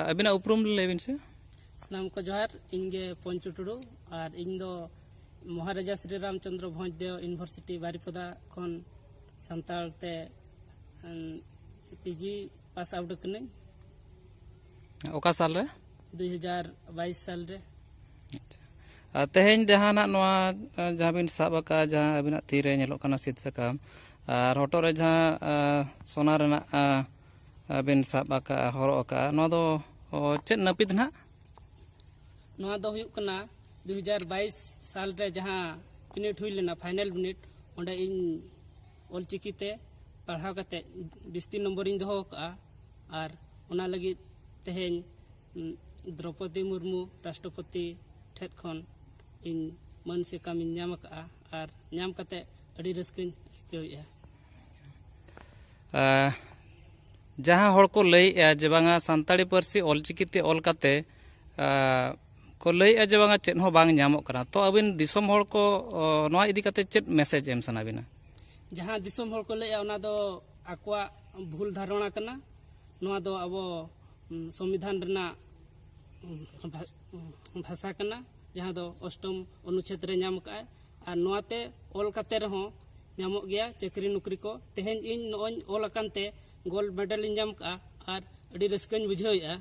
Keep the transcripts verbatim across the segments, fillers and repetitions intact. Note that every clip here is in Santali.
ᱟᱹᱵᱤᱱᱟᱜ ᱩᱯᱨᱩᱢ ᱞᱟᱹᱭ ᱵᱤᱱ ᱥᱮ᱾ ᱥᱟᱱᱟᱢ ᱠᱚ ᱡᱚᱦᱟᱨ᱾ ᱤᱧ ᱜᱮ ᱯᱚᱧᱪᱩ ᱴᱩᱰᱩ᱾ ᱟᱨ ᱤᱧ ᱫᱚ ᱢᱚᱦᱟᱨᱟᱡᱟ ᱥᱨᱤ ᱨᱟᱢᱪᱚᱸᱫᱽᱨᱚ ᱵᱷᱚᱸᱡᱽ ᱫᱮᱣ ᱤᱭᱩᱱᱤᱵᱷᱟᱨᱥᱤᱴᱤ ᱵᱟᱨᱤᱯᱟᱫᱟ ᱠᱷᱚᱱ ᱥᱟᱱᱛᱟᱲ ᱛᱮ ᱯᱤᱡᱤ ᱯᱟᱥ ᱟᱣᱩᱴ ᱟᱠᱟᱱᱟᱹᱧ᱾ ᱚᱠᱟ ᱥᱟᱞ ᱨᱮ? ᱫᱩᱭ ᱦᱟᱡᱟᱨ ᱵᱟᱭᱤᱥ ᱥᱟᱞ ᱨᱮ᱾ ᱟᱪᱪᱷᱟ᱾ ᱟᱨ ᱛᱮᱦᱮᱧ ᱡᱟᱦᱟᱸ ᱱᱟᱜ ᱱᱚᱣᱟ ᱡᱟᱦᱟᱸ ᱵᱤᱱ ᱥᱟᱵ ᱟᱠᱟᱫᱼᱟ, ᱡᱟᱦᱟᱸ ᱟᱹᱵᱤᱱᱟᱜ ᱛᱤᱨᱮ ᱧᱮᱞᱚᱜ ᱠᱟᱱᱟ ᱥᱤᱫ ᱥᱟᱠᱟᱢ, ᱟᱨ ᱦᱚᱴᱚᱜ ᱨᱮ ᱡᱟᱦᱟᱸ ᱥᱳᱱᱟ ᱨᱮᱱᱟᱜ ᱵᱤᱱ ᱥᱟᱵ ᱟᱠᱟᱫᱼᱟ, ᱦᱚᱨᱚᱜ ᱟᱠᱟᱫᱼᱟ, ᱱᱚᱣᱟ ᱫᱚ ᱪᱮᱫ ᱱᱟᱹᱯᱤᱛ ᱱᱟᱦᱟᱜ? ᱱᱚᱣᱟ ᱫᱚ ᱦᱩᱭᱩᱜ ᱠᱟᱱᱟ ᱫᱩ ᱦᱟᱡᱟᱨ ᱵᱟᱭᱤᱥ ᱥᱟᱞ ᱨᱮ ᱡᱟᱦᱟᱸ ᱵᱤᱱᱤᱰ ᱦᱩᱭ ᱞᱮᱱᱟ, ᱯᱷᱟᱭᱱᱮᱞ ᱵᱤᱱᱤᱰ, ᱚᱸᱰᱮ ᱤᱧ ᱚᱞᱪᱤᱠᱤ ᱛᱮ ᱯᱟᱲᱦᱟᱣ ᱠᱟᱛᱮ ᱵᱤᱥᱛᱤ ᱱᱚᱢᱵᱚᱨᱤᱧ ᱫᱚᱦᱚ ᱟᱠᱟᱫᱼᱟ᱾ ᱟᱨ ᱚᱱᱟ ᱞᱟᱹᱜᱤᱫ ᱛᱮᱦᱮᱧ ᱫᱨᱚᱯᱚᱫᱤ ᱢᱩᱨᱢᱩ ᱨᱟᱥᱴᱨᱚᱯᱚᱛᱤ ᱴᱷᱮᱱ ᱠᱷᱚᱱ ᱤᱧ ᱢᱟᱹᱱ ᱥᱟᱠᱟᱢ ᱤᱧ ᱧᱟᱢ ᱟᱠᱟᱫᱼᱟ᱾ ᱟᱨ ᱧᱟᱢ ᱠᱟᱛᱮ ᱟᱹᱰᱤ ᱨᱟᱹᱥᱠᱟᱹᱧ ᱟᱹᱭᱠᱟᱹᱣᱮᱫᱼᱟ᱾ ᱡᱟᱦᱟᱸ ᱦᱚᱲ ᱠᱚ ᱞᱟᱹᱭᱮᱫᱼᱟ ᱡᱮ ᱵᱟᱝᱟ ᱥᱟᱱᱛᱟᱲᱤ ᱯᱟᱹᱨᱥᱤ ᱚᱞᱪᱤᱠᱤ ᱛᱮ ᱚᱞ ᱠᱟᱛᱮ ᱠᱚ ᱞᱟᱹᱭᱮᱫᱼᱟ ᱡᱮ ᱵᱟᱝᱟ ᱪᱮᱫ ᱦᱚᱸ ᱵᱟᱝ ᱧᱟᱢᱚᱜ ᱠᱟᱱᱟ, ᱛᱚ ᱟᱹᱵᱤᱱ ᱫᱤᱥᱚᱢ ᱦᱚᱲ ᱠᱚ ᱱᱚᱣᱟ ᱤᱫᱤ ᱠᱟᱛᱮ ᱪᱮᱫ ᱢᱮᱥᱮᱡᱽ ᱮᱢ ᱥᱟᱱᱟ ᱵᱤᱱᱟ? ᱡᱟᱦᱟᱸ ᱫᱤᱥᱚᱢ ᱦᱚᱲ ᱠᱚ ᱞᱟᱹᱭᱮᱫᱼᱟ, ᱚᱱᱟ ᱫᱚ ᱟᱠᱚᱣᱟᱜ ᱵᱷᱩᱞ ᱫᱷᱟᱨᱚᱱᱟ ᱠᱟᱱᱟ᱾ ᱱᱚᱣᱟ ᱫᱚ ᱟᱵᱚ ᱥᱚᱝᱵᱤᱫᱷᱟᱱ ᱨᱮᱱᱟᱜ ᱵᱷᱟᱥᱟ ᱠᱟᱱᱟ, ᱡᱟᱦᱟᱸ ᱫᱚ ᱚᱥᱴᱚᱢ ᱚᱱᱩᱪᱷᱮᱫ ᱨᱮ ᱧᱟᱢ ᱟᱠᱟᱫᱼᱟᱭ᱾ ᱟᱨ ᱱᱚᱣᱟᱛᱮ ᱚᱞ ᱠᱟᱛᱮ ᱨᱮᱦᱚᱸ ᱧᱟᱢᱚᱜ ᱜᱮᱭᱟ ᱪᱟᱹᱠᱨᱤ ᱱᱚᱠᱨᱤ ᱠᱚ᱾ ᱛᱮᱦᱮᱧ ᱤᱧ ᱱᱚᱜᱼᱚᱭ ᱚᱞ ᱟᱠᱟᱱ ᱛᱮ ᱜᱳᱞᱰ ᱢᱮᱰᱮᱞ ᱤᱧ ᱧᱟᱢ ᱠᱟᱜᱼᱟ᱾ ᱟᱨ ᱟᱹᱰᱤ ᱨᱟᱹᱥᱠᱟᱹᱧ ᱵᱩᱡᱷᱟᱹᱣᱮᱫᱼᱟ᱾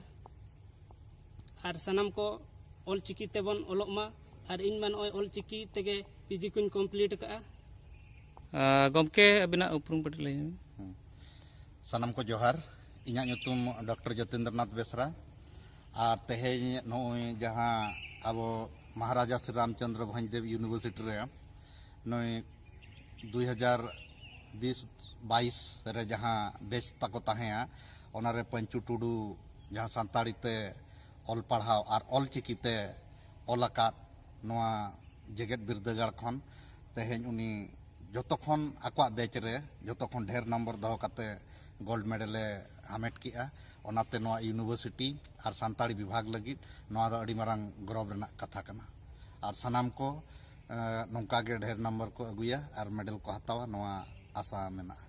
ᱟᱨ ᱥᱟᱱᱟᱢ ᱠᱚ ᱚᱞ ᱪᱤᱠᱤ ᱛᱮᱵᱚᱱ ᱚᱞᱚᱜ ᱢᱟ᱾ ᱟᱨ ᱤᱧ ᱢᱟ ᱱᱚᱜᱼᱚᱭ ᱚᱞ ᱪᱤᱠᱤ ᱛᱮᱜᱮ ᱯᱤᱡᱤ ᱠᱚᱧ ᱠᱚᱢᱯᱞᱤᱴ ᱟᱠᱟᱫᱼᱟ᱾ ᱜᱚᱢᱠᱮ, ᱟᱹᱵᱤᱱᱟᱜ ᱩᱯᱨᱩᱢ ᱠᱟᱹᱴᱤᱡ ᱞᱟᱹᱭ ᱧᱚᱜ ᱵᱤᱱ᱾ ᱥᱟᱱᱟᱢ ᱠᱚ ᱡᱚᱦᱟᱨ᱾ ᱤᱧᱟᱹᱜ ᱧᱩᱛᱩᱢ ᱰᱚᱠᱴᱚᱨ ᱡᱚᱛᱤᱱᱫᱨᱚᱱᱟᱛᱷ ᱵᱮᱥᱨᱟ᱾ ᱟᱨ ᱛᱮᱦᱮᱧ ᱱᱚᱜᱼᱚᱭ ᱡᱟᱦᱟᱸ ᱟᱵᱚ ᱢᱚᱦᱟᱨᱟᱡᱟ ᱥᱨᱤ ᱨᱟᱢᱪᱚᱸᱫᱽᱨᱚ ᱵᱷᱚᱸᱡᱽᱫᱮᱵᱽ ᱤᱭᱩᱱᱤᱵᱷᱟᱨᱥᱤᱴᱤ ᱨᱮ ᱱᱩᱭ ᱫᱩᱭ ᱦᱟᱡᱟᱨ ᱵᱤᱥ ᱵᱟᱭᱤᱥ ᱨᱮ ᱡᱟᱦᱟᱸ ᱵᱮᱪ ᱛᱟᱠᱚ ᱛᱟᱦᱮᱸᱭᱟ, ᱚᱱᱟᱨᱮ ᱯᱟᱹᱧᱪᱩ ᱴᱩᱰᱩ ᱡᱟᱦᱟᱸ ᱥᱟᱱᱛᱟᱲᱤ ᱛᱮ ᱚᱞ ᱯᱟᱲᱦᱟᱣ ᱟᱨ ᱚᱞ ᱪᱤᱠᱤ ᱛᱮ ᱚᱞ ᱟᱠᱟᱫ ᱱᱚᱣᱟ ᱡᱮᱜᱮᱛ ᱵᱤᱨᱫᱟᱹᱜᱟᱲ ᱠᱷᱚᱱ ᱛᱮᱦᱮᱧ ᱩᱱᱤ ᱡᱚᱛᱚ ᱠᱷᱚᱱ ᱟᱠᱚᱣᱟᱜ ᱵᱮᱪ ᱨᱮ ᱡᱚᱛᱚ ᱠᱷᱚᱱ ᱰᱷᱮᱨ ᱱᱚᱢᱵᱚᱨ ᱫᱚᱦᱚ ᱠᱟᱛᱮ ᱜᱳᱞᱰ ᱢᱮᱰᱮᱞᱮ ᱦᱟᱢᱮᱴ ᱠᱮᱜᱼᱟ᱾ ᱚᱱᱟᱛᱮ ᱱᱚᱣᱟ ᱤᱭᱩᱱᱤᱵᱷᱟᱨᱥᱤᱴᱤ ᱟᱨ ᱥᱟᱱᱛᱟᱲᱤ ᱵᱤᱵᱷᱟᱜᱽ ᱞᱟᱹᱜᱤᱫ ᱱᱚᱣᱟ ᱫᱚ ᱟᱹᱰᱤ ᱢᱟᱨᱟᱝ ᱜᱚᱨᱚᱵᱽ ᱨᱮᱱᱟᱜ ᱠᱟᱛᱷᱟ ᱠᱟᱱᱟ᱾ ᱟᱨ ᱥᱟᱱᱟᱢ ᱠᱚ ᱱᱚᱝᱠᱟ ᱜᱮ ᱰᱷᱮᱨ ᱱᱚᱢᱵᱚᱨ ᱠᱚ ᱟᱹᱜᱩᱭᱟ ᱟᱨ ᱢᱮᱰᱮᱞ ᱠᱚ ᱦᱟᱛᱟᱣᱟ, ᱱᱚᱣᱟ ᱟᱥᱟ ᱢᱮᱱᱟᱜᱼᱟ᱾